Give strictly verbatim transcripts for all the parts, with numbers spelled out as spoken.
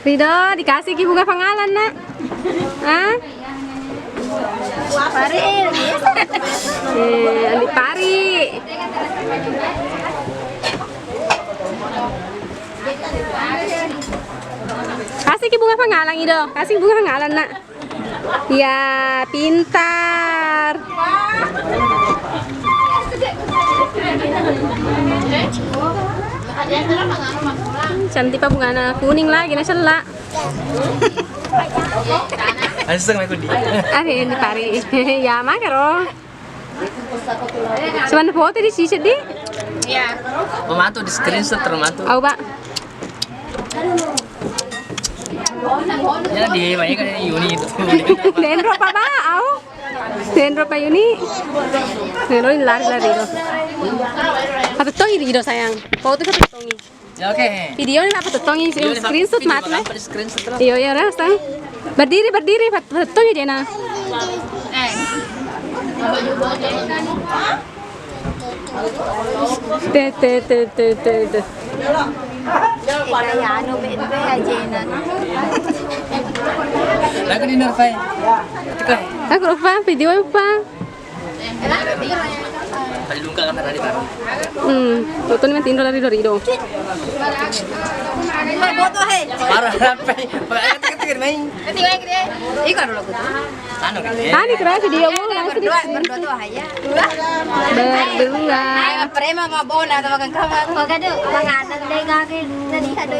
Rido, dikasih ki bunga pangalan, Nak. Hah? Pari. Eh, andi pari. Kasih ki bunga pangalan, Ido. Kasih bunga pangalan, Nak. Ya, pintar. Cantik pa bungana, kuning lagi na cella. Aseng aku di. Are, ini pari. Ya, makaro. Cuman foto di sisi di. Iya. Mematu di screenshot termatu. Au, Pak. Jadi, banyak kan Yuni itu. Denro pa ba, au. Denro pa Yuni. Denro ini lari-lari do. Apa tuh ini do, sayang? Foto apa tuh ini? Ya, oke. Video ini apa tuh ini? Video ini, screenshot video mati, apa di screenshot terus? Iyo, iya, rasa. Berdiri, berdiri, apa tuh ini, Dena? Eh. Te, te, te, te, te, te. Kita ya anu bete ajena. Lagu di Norfai. Aku lupa video apa. Tadi luka kan tadi baru. Hmm, foto ini tinro lari dorido. Parah sampai. Pakai ketik-ketik main. Iko dulu. Anu kan? Ani kerasa dia mau ngasih. Berdua, berdua tuh aja. Berdua. Ayo, prema mabona sama kang kawan. Kok kado, manganan deh kaki. Tadi kado.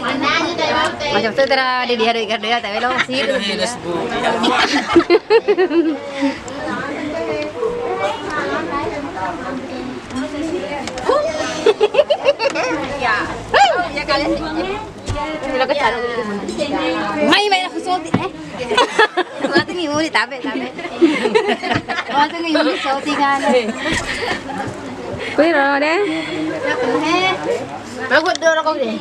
Macam tu tera di dia dari kerja, tapi lo sih. Aduh, ini sebut. Ya. Ya, kalian. Mai, mai, aku soti, eh. Aku ni uri tabe, tabe. Aku ni uri soti kan. Kuwi ro deh. Eh. Aku dorong kau deh.